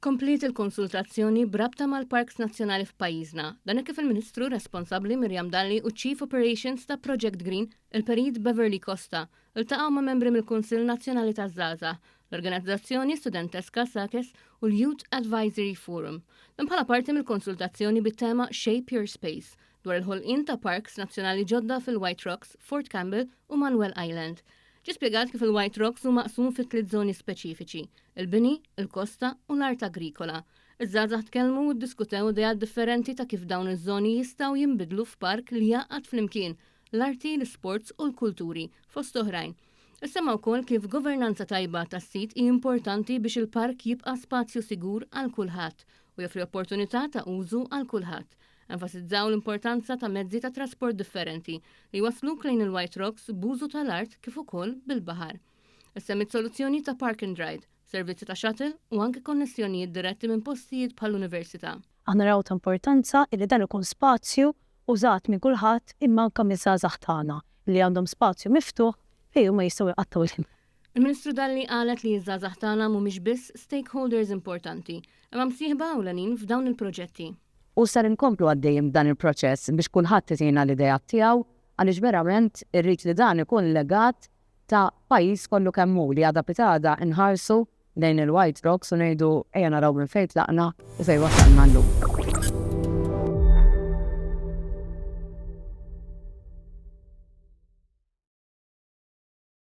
Kompliet il-konsultazzjoni b'rabta mal-Parks Nazzjonali f'pajjiżna. Dan hekk kif il-Ministru responsabbli Miriam Dalli u Chief Operations ta' Project Green, il-Perit Beverly Costa, ltaqgħu ma' membri mill-Kunsill Nazzjonali taż-Żgħażagħ, l-organizzazzjoni studenteska SAKES u l-Youth Advisory Forum. Dan bħala parti mill-konsultazzjoni bit-tema Shape Your Space dwar il-ħolqien ta' parks nazzjonali ġodda fil-White Rocks, Fort Campbell u Manuel Island. Ġie spjegat kif il-White Rocks hu maqsum fi tliet żoni speċifiċi, il-bini, il-kosta u l-art agrikola. Iż-żgħażagħ tkellmu u ddiskutew ideat differenti ta' kif dawn iż-żoni jistgħu jinbidlu f'park li jgħaqqad flimkien l-arti, l-isports u l-kulturi, fost oħrajn. Issemma wkoll kif governanza tajba tas-sit hi importanti biex il-park jibqa' spazju sigur għal kulħadd u joffri opportunità ta' użu għal kulħadd. Enfasizzaw l-importanza ta' mezzi ta' trasport differenti li jwassluk lejn il-White Rocks b'użu tal-art kif ukoll bil-baħar. Issemmiet soluzzjoni ta' park and ride, servizzi ta' shuttle u anke konnessjonijiet diretti minn postijiet bħall-università. Aħna naraw ta' importanza illi dan ikun spazju użat minn kulħadd imma anke miż-żgħażagħ tagħna li għandhom spazju miftuħ fejn huma jistgħu jqattgħu il-ħin. Il-Ministru Dalli qalet li ż-żgħażagħ tagħna mhumiex biss stakeholders importanti, imma msieħba ewlenin f'dawn il-proġetti. U ser inkomplu għaddejjin b'dan il-proċess biex kulħadd itina l-ideat tiegħu għaliex verament irrid li dan ikun legat ta' pajjiż kollu kemm hu li għada pitgħada nħarsu lejn il-White Rocks u ngħidu ejja naraw minn fejn tlaqna u fejn wasalna llum.